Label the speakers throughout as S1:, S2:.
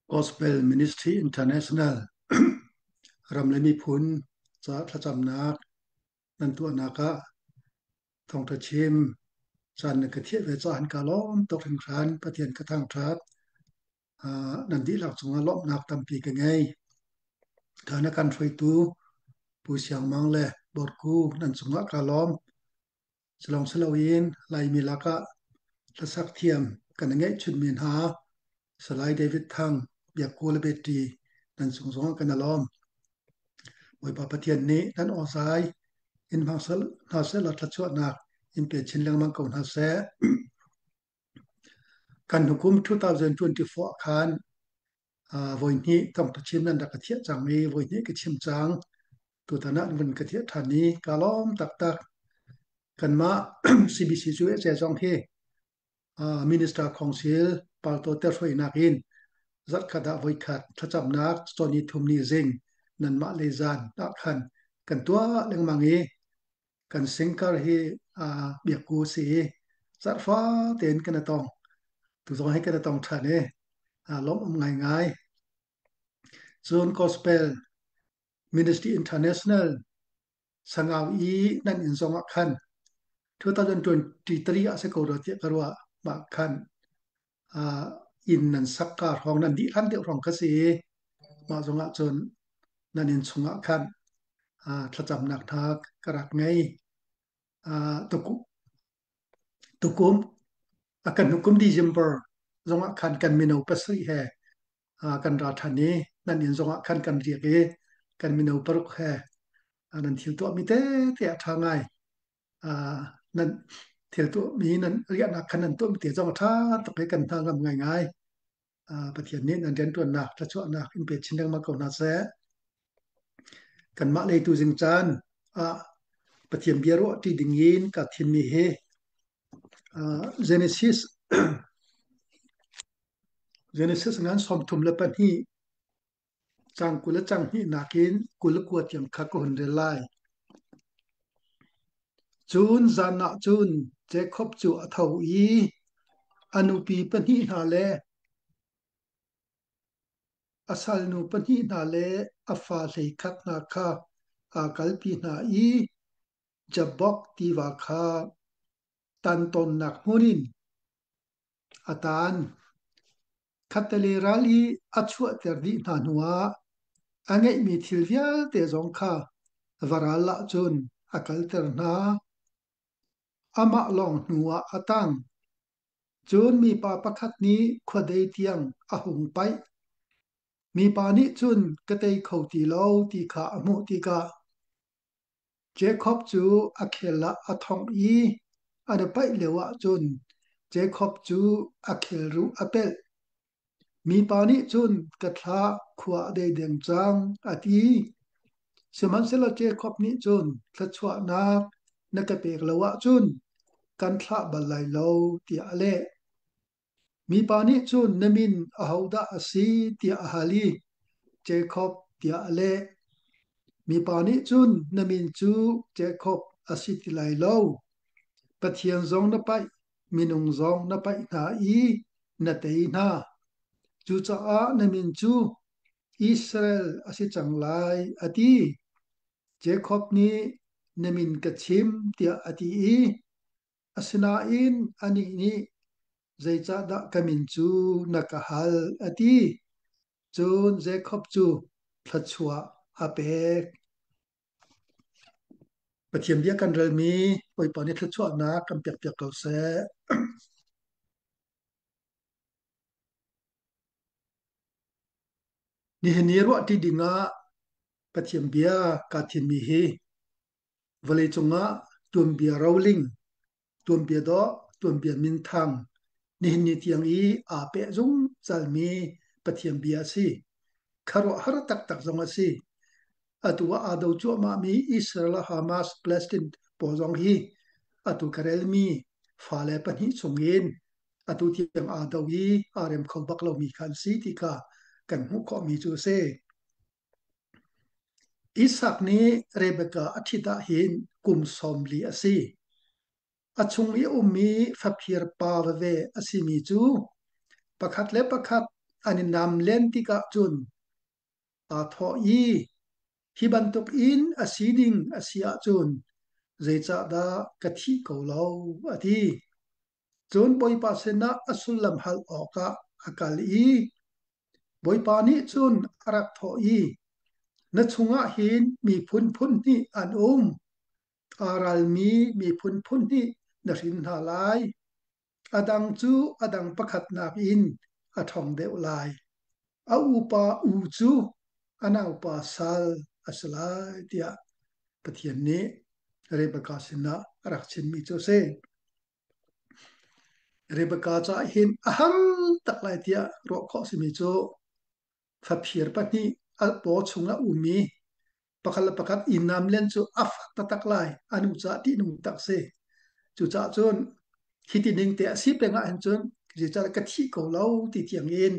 S1: Gospel Ministry International ram le miphun ca thlacamnak nan tuahnak ah thawngṭha chim caan na ka thiah ve caah ka lawm tuk hringhran. Pathian ka thangṭhat. Nan dihlak cungah lawmhnak tampi ka ngei. Ka na kan hruaitu Pu Siang Mang le Bawrku nan cungah ka lawm. Culawng si loin Laimi lakah hlasak thiam kan i ngeihchunmi hna Salai David Thang, Biakku le Betty nan cung zongah kan i lawm. Bawipa Pathian nih nan awzai in hmang hna sehlaw thluachuahnak in pe chin lengmang ko hna seh. Kan hnukum 2024 khan voihnih thawngṭha chim nan rak ka thiah cang i voihnih ka chim cang. Tutan ah vun ka thiah ṭhan i kaa lawm taktak. Kanmah CBC cu zong hi Minister Council Palto terhruainak in zarhkhat ah voikhat thlacamnak cawn i thum ni zing nanmah le zan ah khan kan tuah lengmang i kan singkar hi biakku si i zarhfa tein kan i tong. Tu zong hi kan i tong ṭhan i lawmh um ngaingai. Cun Gospel Ministry International Sangau i nan inn zong ah khan 2023 ah si ko rua tiah ka ruah. Mah khan inn nan sak ka hrawng nan dih hlan deuh hrawng ka si i mah zong ah cun nan inn chungah khan thlacamnak hna ka rak ngei. Tukum a kan hnukum December zongah khan kan mino pasarih he kan ra ṭhan i nan inn zongah khan kan riak i kan mino paruk he nan thil tuahmi tete a ṭha ngai. Nan thil tuahmi nan riahnak khan nan tuahmi te zong a ṭha tuk i kan hna ngam ngaingai. Pathian nih nan rianṭuannak thluachuahnak in pe chin lengmang ko hna seh. Kanmah lei tu zing caan ah Pathian bia ruah ṭi ding in ka thimmi hi Genesis Genesis ngan 32 cang 20 le cang hnihnak in 29 tiang kha ka hun rel lai. Cun zan ah cun Jakob cu a tho i a nupi pahnih hna le a salnu pahnih hna le a fa 11 hna kha aa kalpi hna i Jabbok tiva kha tan tawnnak hmun in a tan. Khattelei ral i a chuahter dih hna hnuah a ngeihmi thil vialte zong kha varal ah cun a kalter hna. Amah lawng hnuah a tang. Cun mipa pakhat nih khuadei tiang a hung paih. Mipa nih cun ka tei kho ti lo ti kha a hmuh tikah Jakob cu a khel ah a thongh i an i paih lioah cun Jakob cu a khelruh a pelh. Mipa nih cun ka thlah khua a dei deng cang, a ti. Sihmanhsehlaw Jakob nih cun thluachuahnak na ka pek lo ahcun kan thlah bal lai lo, tiah a leh. Mipa nih cun na min ahodah a si tiah a hal i Jakob tiah a leh. Mipa nih cun na min cu Jakob a si ti lai lo. Pathian zong na paih, minung zong na paih hna i na tei hna. Cucaah na min cu Israel a si cang lai, a ti. Jakob nih na min ka chim tiah a ti i Asinain anih nih, Zeicahdah ka min cu na ka hal? a ti. Cun Jakob cu thluachuah a pek. Pathian bia kan relmi Bawipa nih thluachuahnak kan pekpiak ko seh. Nihin i ruahṭi dingah Pathian bia kaa thimmi hi Vawleicung ah tuanbia roling, tuanbia dawh, tuanbia minthang, nihin ni tiang i aa peh zungzalmi Pathian bia a si. Khuaruahhar taktak zong a si. Atu ah aa do cuahmahmi Israel le Hamas Palestine pawl zong hi atu ka relmi fale pahnih chungin atu tiang aa do i aa rem kho bak lomi kha an si ti kha kan hmuh khawhmi cu a si. Isak nih Rebekah a ṭhit ahhin kum 40 a si. A chung i a ummi faphir pa veve a simi cu pakhat le pakhat an i nam len tikah cun aa thawh i, Hi bantukin a si ding a si ahcun zeicahdah ka thih ko lo, a ti. Cun Bawipa sinah a sullam hal awkah a kal i Bawipa nih cun a rak thawh i, Na chungah hin miphun phun hnih an um. Aa ralmi miphun phun hnih na hrin hna lai. A dang cu a dang pakhat nakin a ṭhawng deuh lai. A upa u cu a naupa sal a si lai, tiah Pathian nih Rebekah sinah a rak chimmi cu a si. Rebekah caah hin a har tak lai tiah ruah khawh a simi cu faphir pahnih a paw chungah ummi pakhat le pakhat i nam len cu a fak taktak lai. A nu caah ṭihnung tak si. Cucaah cun hi ti ning te a si peng ahhin cun zeicahtiah ka thih ko lo ti tiang in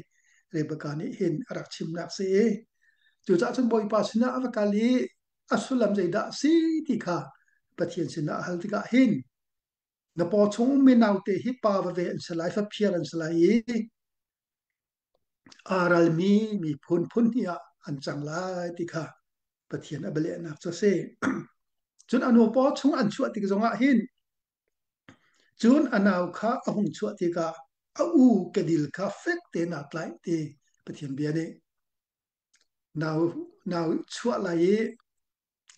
S1: Rebekah nih hin a rak chimnak si i cucaah cun Bawipa sinah a va kal i a sullam zeidah a si ti kha Pathian sinah a hal tikah hin na paw chung ummi naute hi pa vave an si lai, faphir an si lai i aa ralmi miphun phun hnih ah an cang lai ti kha Pathian a bialehnak cu a si. Cun a nu paw chung an chuah tik zongah hin cun a nau kha a hung chuah tikah a u kedil kha fek tein aa tlaih ti Pathian bia nih nau nau chuah lai i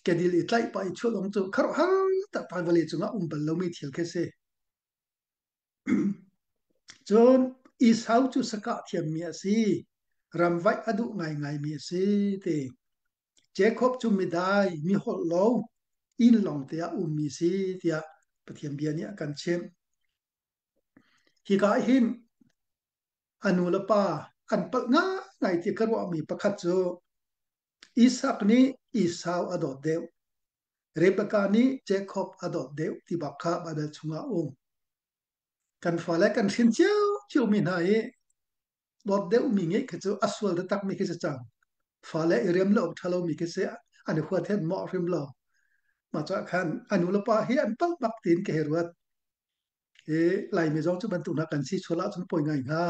S1: kedil i tlaih pah i chuah lawng cu khuaruahhar taktak vawlei cungah um bal lomi thil khi a si. Cun Esau cu sakah thiammi a si, ramvaih a duh ngaingaimi a si ti. Jakob cu midai, mi holh lo, inn lawngte ah ummi si tiah Pathian bia nih a kan chimh. Hika ah hin a nu le pa an palh ngaingai ti ka ruahmi pakhat cu Isak nih Esau a dawt deuh. Rebekah nih Jakob a dawt deuh ti bak kha Baibal chungah a um. Kan fale kan hrin ciocio mi hna i dawt deuhmi ngeih khi cu a sual taktakmi khi si cang. Fale i rem lo awk ṭha lomi khi si an i huat hen mawh hrim lo. Mah caah khan a nu le pa hi an palh bak tiin ka hei ruat. Hi Laimi zong cu bantuk hna kan si sual ahcun pawi ngai hnga.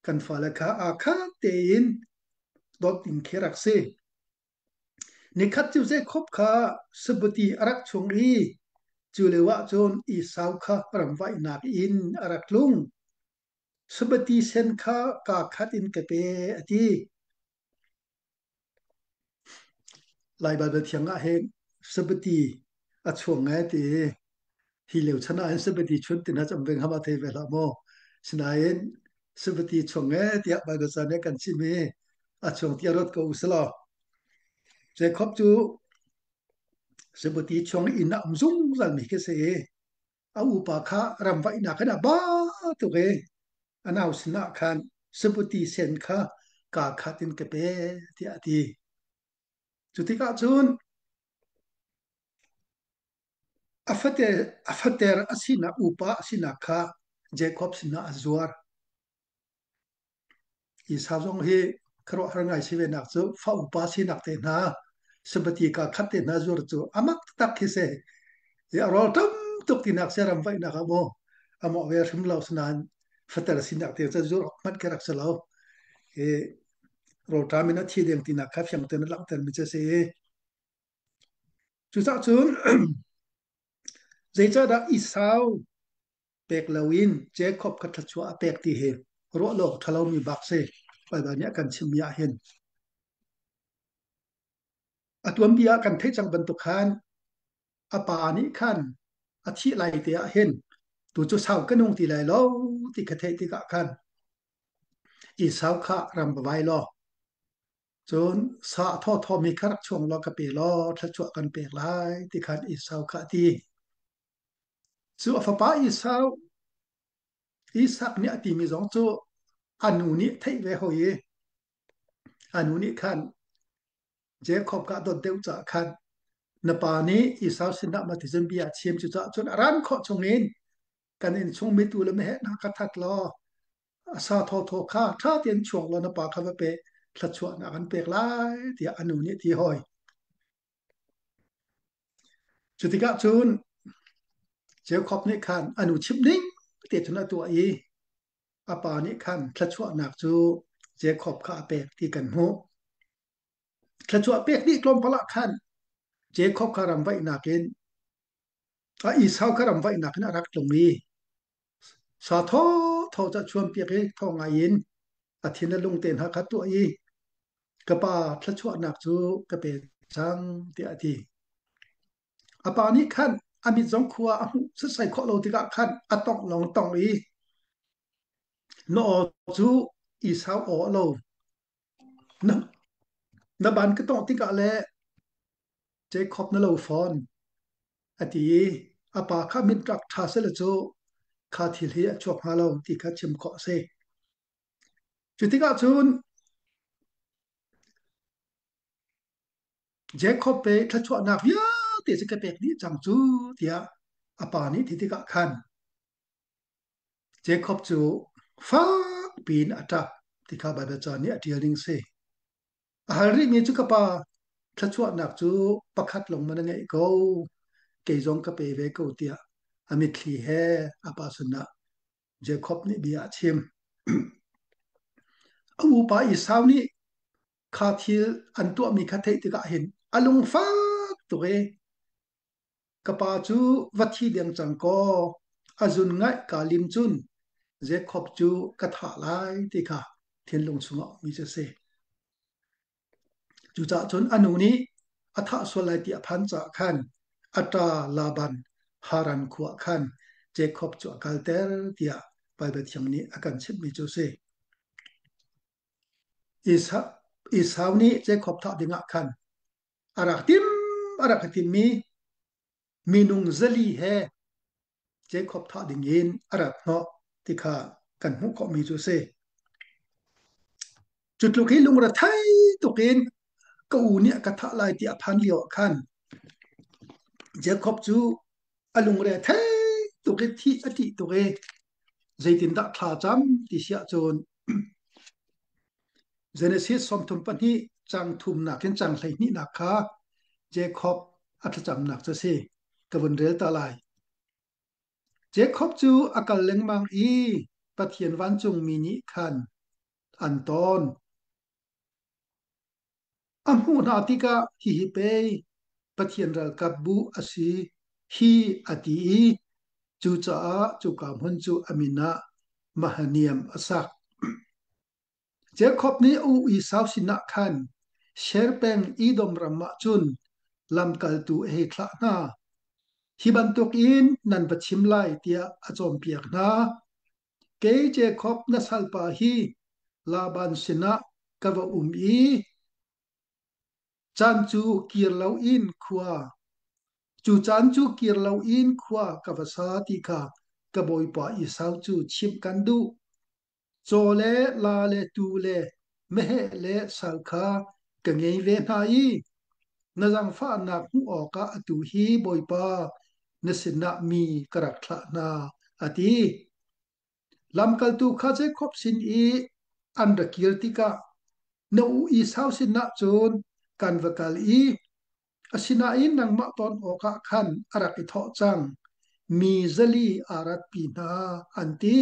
S1: Kan fale kha aa khat tein dawt ding khi rak si. Nikhat cu Jakob kha sabuti a rak chung i cu lio ah cun Esau kha ramvaihnak in a rak tlung. Sabuti sen kha kaa khat in ka pe, a ti. Lai Baibal Thiang ah hin sabuti a chuang ngai ti i hi lio chan ah hin sabuti chuan ti hna cu an veng hama thei ve hlah maw. Sinain sabuti chuang ngai tiah Baibal ca nih a kan chim i a chuang tiah ruat ko u silaw. Jacob cu sabuti chuang inn ah um zungzal mi khi si i a upa kha ramvaihnak in a ba tuk i a nau sinah khan sabuti sen kha kaa khat in ka pe tiah a ti. Cu tikah cun a fate a fater a sinak upa a sinak kha Jacob sinah a zuar. Esau zong hi khuaruahhar ngai si ve nak cu fa upa sinak te hna sabati ka khat te hna zuar cu amak tak khi si. I a rawl tam tuk tinak siaram vaihnak ah maw amawh ve hrim lo sinain fater sinak te cu zuar awk hmanh khi rak si lo. I rawlṭam in a thi deng tinak kha fiang tein a langhter mi cu a si. Cucaah cun zeicahdah Esau pek loin Jacob kha thluachuah a pek ti hi ruah lo awk ṭha lomi bak si. Baibal nih a kan chimmi ah hin. A tuanbia ah kan theih cang bantuk khan a pa nih khan a thih lai te ah hin tu cu sau ka nung ti lai lo ti kha theih tikah khan Esau kha ram va vai law cun sa a thawthawmi kha rak chuang law ka pe law thluachuah kan pek lai ti khan Esau kha a ti. Cu a fapa Esau Isak nih a timi zong cu a nu nih theih ve hoi i a nu nih khan Jacob ka dawt deuh caah khan na pa nih Esau sinah maticun bia a chim cucaah cun a ran khawh chungin kan inn chung mitu le meheh hna kha that law a sa thawthaw kha ṭha tein chuang law na pa kha va pe thluachuahnak an pek lai tiah a nu nih a ti hoi. Cu tikah cun Jacob nih khan a nu chimh ding te cun a tuah i a pa nih khan thluachuahnak cu Jacob kha a pek ti kan hmuh. Thluachuah pek dih tlawmpal ah khan Jacob kha ram vaihnak in a Esau kha ram vaihnak in a rak tlung i sa thawthaw ca chuanpiak i thaw ngai in a thin a lungte hna kha tuah i ka pa thluachuahnak cu ka pe cang tiah a ti. A pa nih khan a mit zong khua a hmuh setsai khawh lo tikah khan a tongh lawng tong i na aw cu Esau aw a lo. Na ban ka tongh tikah le Jacob na lo fawn a ti i a pa kha mit rak ṭha sehla cu kha thil hi a chuak hnga lo ti kha chim khawh a si. Cu tikah cun Jacob pe thluachuahnak vialte cu ka pek dih cang cu tiah a pa nih ti tikah khan Jacob cu fak piin a ṭap ti kha Baibal ca nih a ṭial ning si. A hal rihmi cu ka pa thluachuahnak cu pakhat lawng man a ngeih ko, kei zong ka pe ve ko tiah a mitthli he a pa sinah Jacob nih bia a chim. A upa Esau nih kha thil an tuahmi kha theih tikah hin a lungfak tuk i ka pa cu va thi deng cang kaw a zun ngaih kaa lim cun Jacob cu ka thah lai ti kha thinlung chungah ummi cu a si. Cucaah cun a nu nih a thah sual lai ti a phan caah khan a ṭa Laban Haran khua ah khan Jacob cu a kalter tiah Baibal Thiang nih a kan chimhmi cu a si. Esau nih Jacob thah dingah khan a rak tim a rak i timmi minung 400 he Jacob thah dingin a rat hnawh ti kha kan hmuh khawhmi cu a si. Cu tluk hi lungrethei tuk in ka u nih a ka thah lai ti a phan lio ah khan Jacob cu a lungre thei tuk i thih a ṭih tuk i zeitindah thla cam ti si ahcun Genesis 32 cang thumnak in cang 12nak kha Jacob a thlacamnak cu a si. Ka vun rel ta lai. Jacob cu a kal lengmang i Pathian vancungmi nih khan an tawn. A hmuh hna tikah hihi pei Pathian ralkapbu a si hi a ti i cucaah cuka hmun cu a min ah Mahanaim a sak. Jakob nih a u Esau sinah khan Seir peng Edom ram ah cun lamkaltu a hei thlah hna. Hi bantukin nan va chim lai tiah a cawnpiak hna. Kei Jakob na salpa hi Laban sinah ka va um i caan cu kir loin khua cu caan cu kir loin khua ka va sa ti kha ka bawipa Esau cu chimh kan duh. Caw le la le tuu le meheh le sal kha ka ngei ve hna i na zaangfahnak hmuh awkah atu hi Bawipa na sinah mi ka rak thlah hna, a ti. Lamkaltu kha Jakob sin i an ra kir tikah na u Esau sinah cun kan va kal i asinain nangmah ton awkah khan a rak i thawh cang. Mi 400 aa ratpi hna, an ti.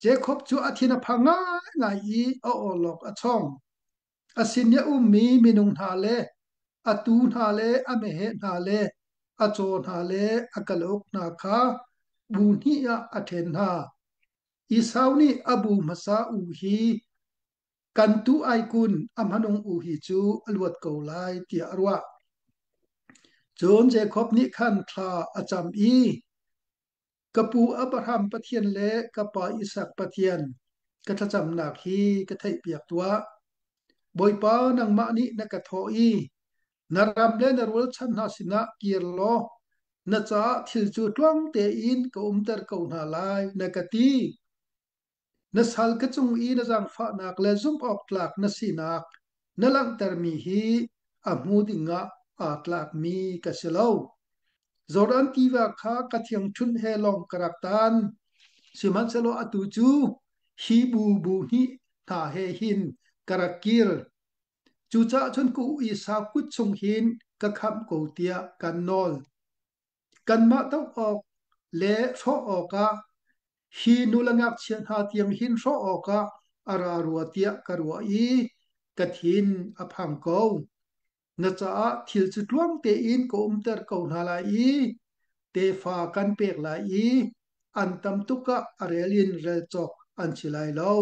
S1: Jakob cu a thin a phang ngaingai i a awlok a chong. A sin i a ummi minung hna le a tuu hna le a meheh hna le a caw hna le a kalauk hna kha bu hnih ah a ṭhen hna. Esau nih a bu hmasa u hi kan tu ai kun a hmanung u hi cu a luat ko lai tiah a ruah. Cun Jakob nih khan thla a cam i Ka pu Abraham Pathian le ka pa Isak Pathian, ka thlacamnak hi ka theihpiak tuah. Bawipa, nangmah nih na ka thawh i na ram le na rualchan hna sinah kir law na caah thil cu tluang tein ka umter ko hna lai, na ka ti. Na sal ka cung i na zaangfahnak le zumhawktlak na sinak na langhtermi hi a hmu dingah aa tlakmi ka si lo. Jordan tiva kha ka thiangṭhunh he lawng ka rak tan. Sihmanhsehlaw atu cu hi bu bu hnih hna he hin ka rak kir. Cucaah cun ka u Esau kut chung hin ka khamh ko tiah kan nawl. Kanmah doh awk le hrawh awkah hi nu le ngakchia hna tiang hin hrawh awkah a ra rua tiah ka ruah i ka thin a phang ko. Na caah thil cu tluang tein ka umter ko hna lai i tefa kan pek lai i an tam tuk ah a rel in rel cawk an si lai lo.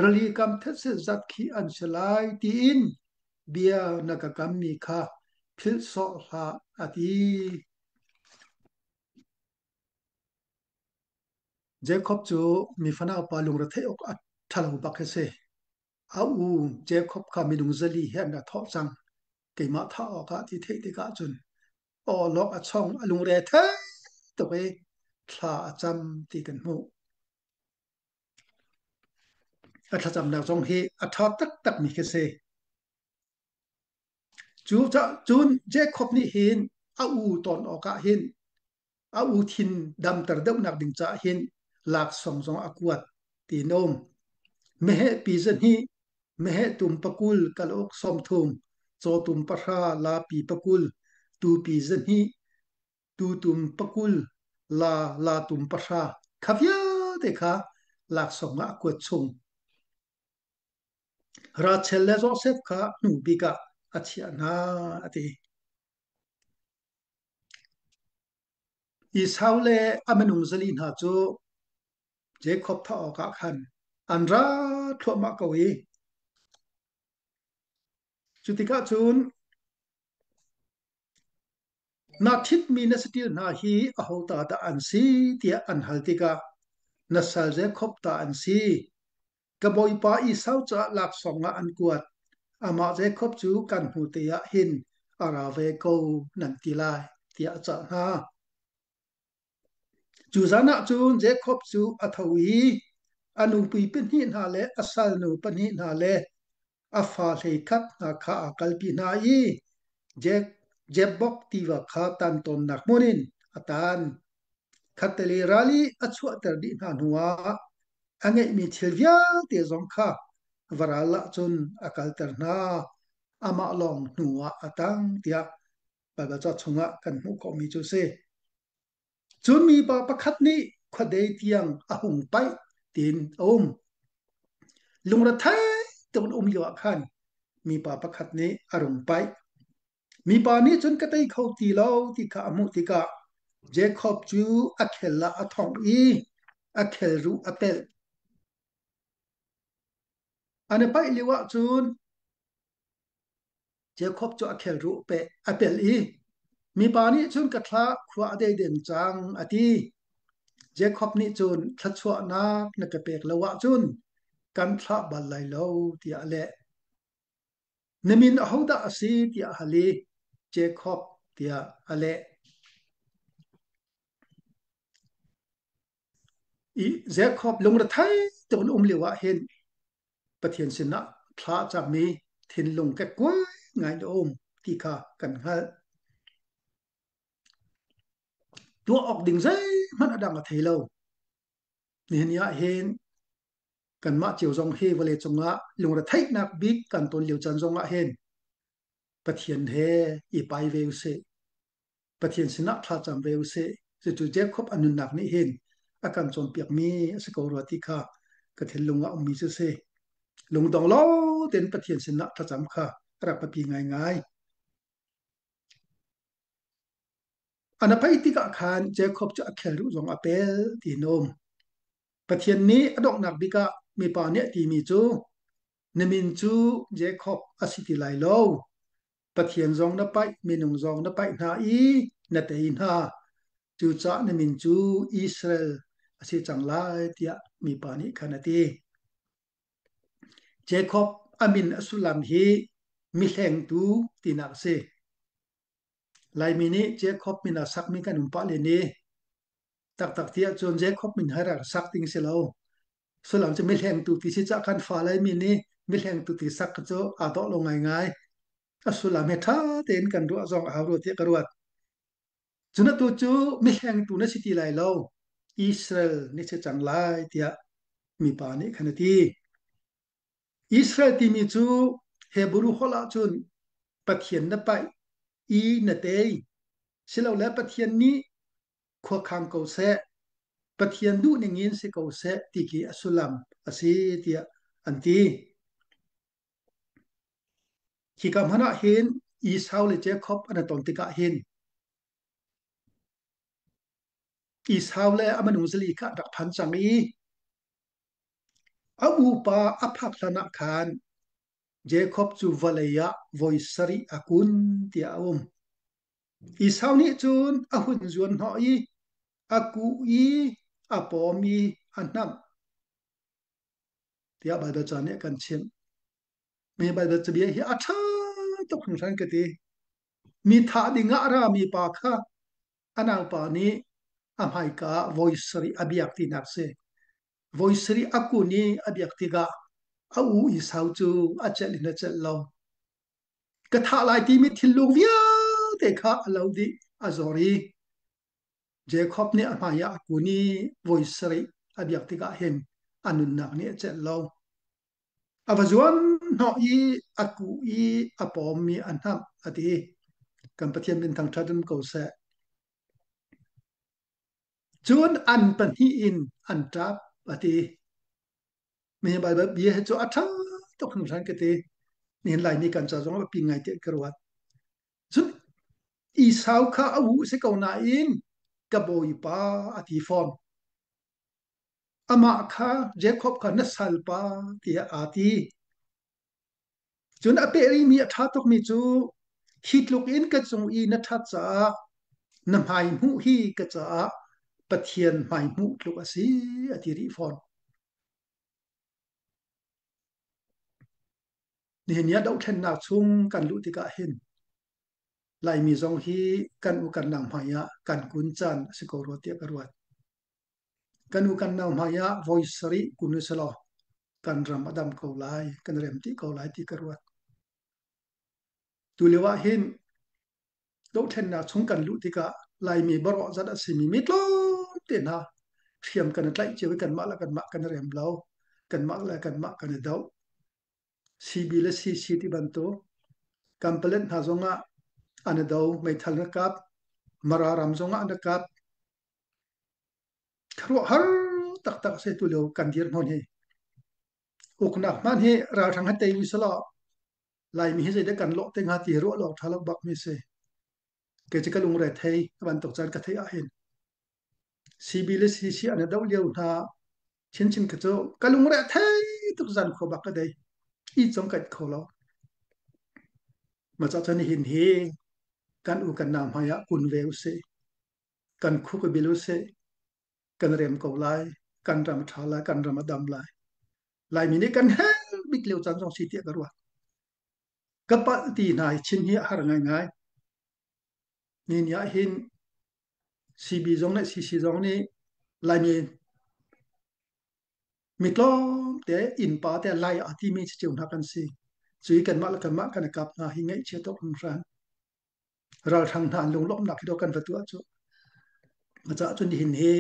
S1: Rili kam thetse zat khi an si lai tiin bia na ka kammi kha philh sawh hlah, a ti. Jakob cu mi fanau pa lungretheih awk a ṭhalo bak a si. A u Jakob kha minung 400 he an ra thawh cang. Keimah thah awkah ti theih tikah cun awlok a chong, a lungre thei tuk i thla a cam ti kan hmuh. A thlacamnak zong hi a ṭha taktakmi khi si. Cun Jakob nih hin a u ton awkah hin a u thin damter deuhnak ding caah hin laksawng zong a kuat ti an um. Meheh pi 200, meheh tum 20, kalauk 30, cawtum 10, laapi 20, tupi 200, tutum 20, la latum 10, kha vialte kha laksawng ah a kuat chung. Rachel le Josef kha hnu bik ah a chiah hna, a ti. Esau le a minung 400 hna cu Jakob thah awkah khan an ra thluahmah ko i cu tikah cun na ṭhitmi na saṭil hna hi aho ta dah an si tiah an hal tikah na sal Jakob ta an si. Ka bawipa Esau caah laksawng ah an kuat. Amah Jakob cu kan hnu te ah hin a ra ve ko nan ti lai, tiah a cah hna. Cu zan ah cun Jakob cu a tho i a nupi pahnih hna le a salnu pahnih hna le a fa 11 hna kha aa kalpi hna i Jabbok tiva kha tan tawnnak hmun in a tan. Khattelei ral i a chuahter dih hna hnuah a ngeihmi thil vialte zong kha varal ah cun a kalter hna. Amah lawng hnuah a tang tiah Baibal ca chungah kan hmuh khawhmi cu a si. Cun mipa pakhat nih khuadei tiang a hung paih tiin a um. Lungrethei tuk in um lio ah khan mipa pakhat nih a rung paih. Mipa nih cun ka tei kho ti lo ti kha a hmuh tikah Jakob cu a khel ah a thongh i a khelruh a pelh. An i paih lio ah cun Jakob cu a khelruh a pelh i mipa nih cun ka thlah, khua a dei deng cang a ti. Jakob nih cun thluachuahnak na ka pek lo ahcun kan thlah bal lai lo tiah a leh. Na min ahodah a si tiah a hal i Jakob tiah a leh. I Jakob lungrethei tuk in um lio ah hin Pathian sinah thla a cammi thinlung kekkuai ngai in a um ti kha kan hngalh. Tuah awk ding zeihmanh a dang a thei lo. Nihin ni ah hin kanmah cio zong hi vawlei cungah lungretheihnak bik kan ton lio caan zong ah hin Pathian he i pai ve usih. Pathian sinah thlacam ve usih. Cucu Jacob a nunnak nih hin a kan cawnpiakmi a si ko rua ti kha ka thinlung ah ummi cu si. Lungdong lo tein Pathian sinah thlacam kha a rak biapi ngaingai. An a paih tikah khan Jacob cu a khelruh zong a pel ti an um. Pathian nih a donghnak bik ah mipa nih a timi cu na min cu Jacob a si ti lai lo. Pathian zong na paih, minung zong na paih hna i na tei hna. Cucaah na min cu Israel a si cang lai tiah mipa nih khan a ti. Jacob a min a sullam hi mihlengtu tinak a si. Laimi nih Jacob min a sakmi kan um pah len i taktak ti ahcun Jacob min hai rak sak ding si lo. Sullam cu mihlengtu ti si cah kan fa Laimi nih mihlengtu ti sak cu aa dawh lo ngaingai. A sullam hi ṭha tein kan ruah zong a hau rua tiah ka ruat. Cun atu cu mihlengtu na si ti lai lo, Israel na si cang lai tiah mipa nih khan a ti. Israel timi cu Hebrew holh ahcun Pathian na paih i na tei, silole Pathian nih khuakhang ko seh, Pathian duhning in si ko seh ti khi a sullam a si tiah an ti. Hika hmanh ah hin Esau le Jacob an i ton tikah hin Esau le a minung zali kha an rak phan cang i a upa a phak hlan ah khan Jacob cu vawlei ah voi sarih a kun tiah a um. Esau nih cun a hun zuan hnawh i a kuh i a pawm i a hnamh tiah Baibal ca nih a kan chimh. Mi Baibal cabia hi a ṭha tuk hringhran ka ti. Mi thah ding ah a rami pa kha a naupa nih a hmaika ah voi sarih a biak tinak si. Voi sarih a kun i a biak tikah a u Esau cu a celh in a celh lo. Ka thah lai timi thinlung vialte kha a lo dih, a zor i Jacob nih a hmai ah a kun i voi sarih a biak tikah hin a nunnak nih a celh lo. A va zuan hnawh i a kuh i a pawmmi a hnamh a ti. Kan Pathian min thangṭhat um ko seh. Cun an pahnih in an ṭap a ti. Mi Baibal bia hi cu a ṭha tuk hringhran ka ti. Nihin Laimi kan ca zong a biapi ngai tiah ka ruat. Cun Esau kha a u si ko nain ka bawipa a ti fawn. Amah kha Jacob kha na salpa tiah aa ti. Cun a peh rihmi a ṭha tukmi cu hi tluk in ka cung i na ṭhat caah na hmai hmuh hi ka caah Pathian hmai hmuh tluk a si a ti rih fawn. Nihin ni ah dohthlennak chung kan luh tikah hin Laimi zong hi kan u kan nau hmai ah kan kun caan a si ko rua tiah ka ruat. Kan u kan nau hmai ah voi sarih kun u selaw kan ram a dam ko lai, kan rem ti ko lai ti ka ruat. Tu lio ah hin dohthlennak chung kan luh tikah Laimi barawh zat a simi mi tlawmte hna hriam kan i tlaih cio i kanmah le kanmah kan i rem lo, kanmah le kanmah kan i doh. CB le CC ti bantuk Kanpalet hna zongah an i do, meithal an i kap, Mara ram zongah an i kap. Khuaruahhar taktak a si tu lio kan dirhmun hi. Uknak hmanh hi ralhrang he tei usalaw Laimi hi zeidah kan lawh te hnga ti ruah lawng ṭha lo bak mi si. Kei cu ka lungre thei bantuk caan ka theih ahhin. CB le CC an i doh lio hna chinchin kha cu ka lungre thei tuk zan khua bak ka dei. I cong kai kho lo. Mah cun nihin hi kan u kan nau hmai ah kun ve usih. Kan khuk i bil usih. Kan rem ko lai. Kan ram a ṭha lai. Kan ram a dam lai. Laimi nih kan hel bik lio caan zong si tiah ka ruah. Ka palh ti hna hi chin hi a har ngaingai. Ni ni ah hin CB zong le CC zong nih Laimi mi tlawmte innpa te Lai a timi cio hna kan si. Cui kanmah le kanmah kan i kap hna hi ngaihchia tuk hringhran. Ralhrang hna an lunglawmhnak hi dawh kan va tuah cu. Caah cun nihin hi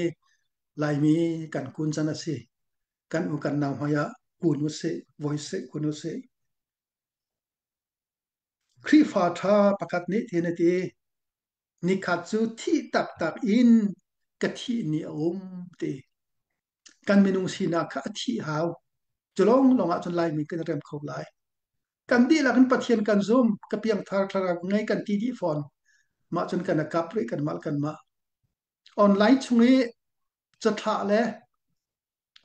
S1: Laimi kan kun can a si. Kan u kan nau hmai ah kun usih, voi sih kun usih. Khrihfa ṭha pakhat nih tin a ti. Nikhat cu thih taktak in ka thih ni a um ti. Kan minung sinak kha a thih hau. Cu lawnglawng ah cun Laimi kan i rem kho lai. Kan dihlak in Pathian kan zum, ka piangthar thlarau ngei kan ti dih fawn. Mah cun kan i kap rih kanmah le kanmah. Online chung i cathlah le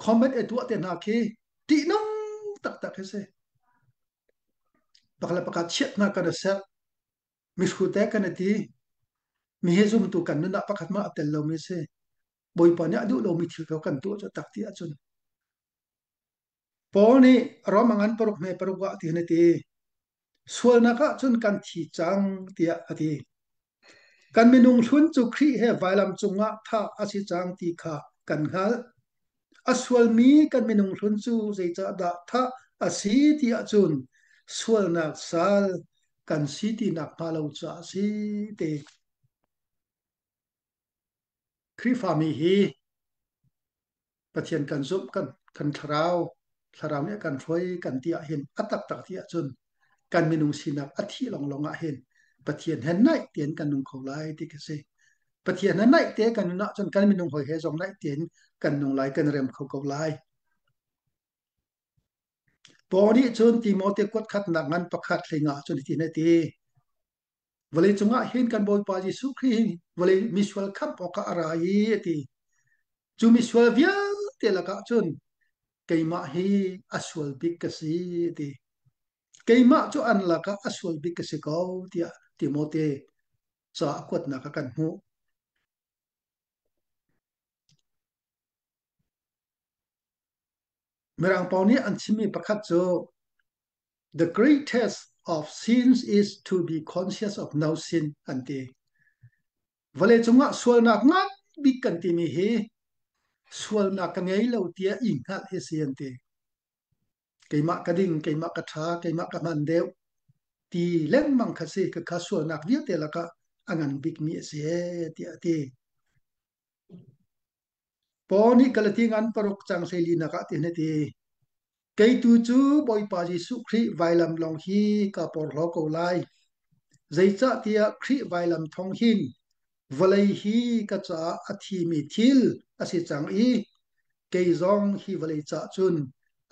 S1: comment e tuah te hna khi ṭihnung taktak hi si. Pakhat le pakhat chiatnak kan i serh. Mihrut e kan i ti. Mi hi zumtu kan nun ah pakhat mah a tel lomi si. Bawipa nih a duh lomi thil ko kan tuah cu tak ti ahcun. Paul nih Rom a ngan paruk hme paruk ah tihin a ti. Sualnak ah cun kan thi cang tiah a ti. Kan minung hlun cu Khrih he vailam cungah thah a si cang ti kha kan hngalh. A sualmi kan minung hlun cu zeicahdah thah a si ti ahcun sualnak sal kan si ti nakhnga lo caah a si ti. Khrihfami hi Pathian kan zumh kan kan thlarau thlarau nih a kan hruai kan ti ahhin a taktak ti ahcun kan minung sinak a thih lawnglawng ahhin Pathian he naih tein kan nung kho lai ti khi si. Pathian he naih te kan nun ahcun kan minung hawi he zong naih tein kan nung lai kan rem kho ko lai. Paul nih cun Timote kuat khatnak ngan pakhat hlingah cun hitin a ti. Vawleicung ah hin kan Bawipa Jesuh Khrih hi vawlei misual khamh awkah a ra i a ti. Cu misual vialte lakah cun keimah hi a sual bik ka si a ti. Keimah cu an lakah a sual bik ka si ko tiah Timote ca a kuatnak ah kan hmuh. Mirang pawl nih an chimmi pakhat cu The greatest of sins is to be conscious of no sin an ti. Vawleicung ah sualnak ngan bik kan timi hi sualnak ka ngei lo tiah i hngalh hi si an ti. Keimah ka ding, keimah ka ṭha, keimah ka hman deuh ti lengmang kha si ka kha sualnak vialte lakah a ngan bikmi a si ee tiah a ti. Paul nih Galati ngan paruk cang hleilinak ah tihin a ti. Kei tu cu Bawipa Jesuh Khrih vailam lawng hi ka porhlaw ko lai. Zeicahtiah Khrih vailam thawng hin vawlei hi ka caah a thimi thil a si cang i kei zong hi vawlei cah cun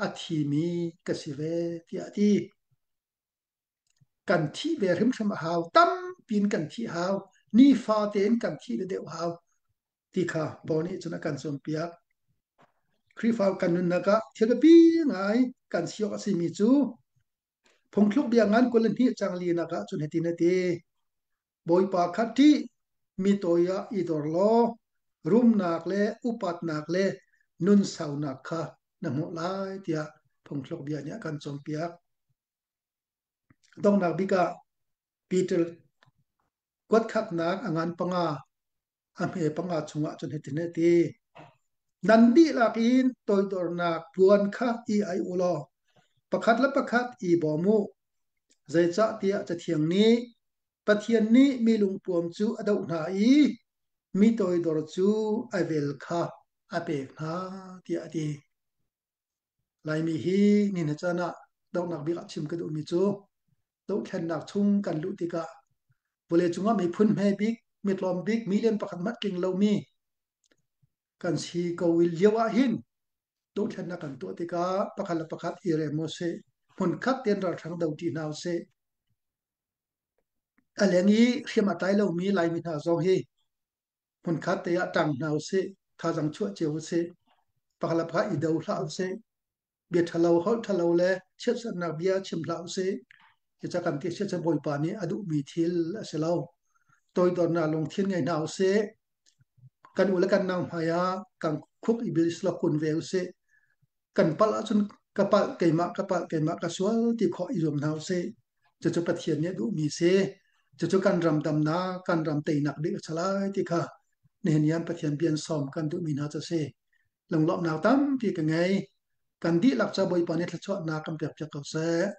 S1: a thimi ka si ve tiah a ti. Kan thih ve hrimhrim a hau. Tampi in kan thih hau. Nifa tein kan thih deuh hau ti kha Paul nih cun a kan cawnpiak. Khrihfa kan nunnak ah thil biapi ngai kan si awk a simi cu phungthluk bia ngan 22 cang linak ah cun hitin a ti. Bawipa kha ṭih, mi toi ah i dor law rumnak le upatnak le nunsaunak kha na hmuh lai tiah phungthluk bia nih a kan cawnpiak. Donghnak bik ah Peter kuatkhatnak a ngan panga a hme panga chungah cun hitin a ti. Nan dihlak in toidornak puan kha i ai u law pakhat le pakhat i bawm u. Zeicahtiah Cathiang nih Pathian nih mi lungpuam cu a doh hna i mi toidor cu a vel kha a pek hna tiah a ti. Laimi hi ni caan ah donghnak bik ah chim ka duhmi cu dohthlennak chung kan luh tikah vawleicung ah miphun hme bik, mi tlawm bik, million pakhat hmanh tling lomi kan si ko lio ah hin dohthlennak kan tuah tikah pakhat le pakhat i rem u sih, hmunkhat tein ralhrang do ṭi hna u sih. A leng i hriam a tlai lomi Laimi hna zong hi hmunkhat te ah ṭang hna usih, thazaang chuah cio usih, pakhat le pakhat i do hlah usih, bia ṭhalo, holh ṭhalo le chiatserhnak bia chim hlah usih. Cucaah kan ti chiatserh Bawipa nih a duhmi thil a si lo. Toidornak lungthin ngei hna usih. Kan u le kan nau hmai ah kan khuk i bil sila kun ve usih. Kan palh ahcun ka palh, keimah ka palh, keimah ka sual ti khawh i zuam hna usih. Cucu Pathian nih a duhmi si. Cucu kan ram damnak, kan ram teinak bik a si lai ti kha nihin ni ah Pathian bia in sawm kan duhmi hna cu a si. Lunglawmhnak tampi ka ngei. Kan dihlak ca Bawipa nih thluachuahnak kan pekpiak ko seh.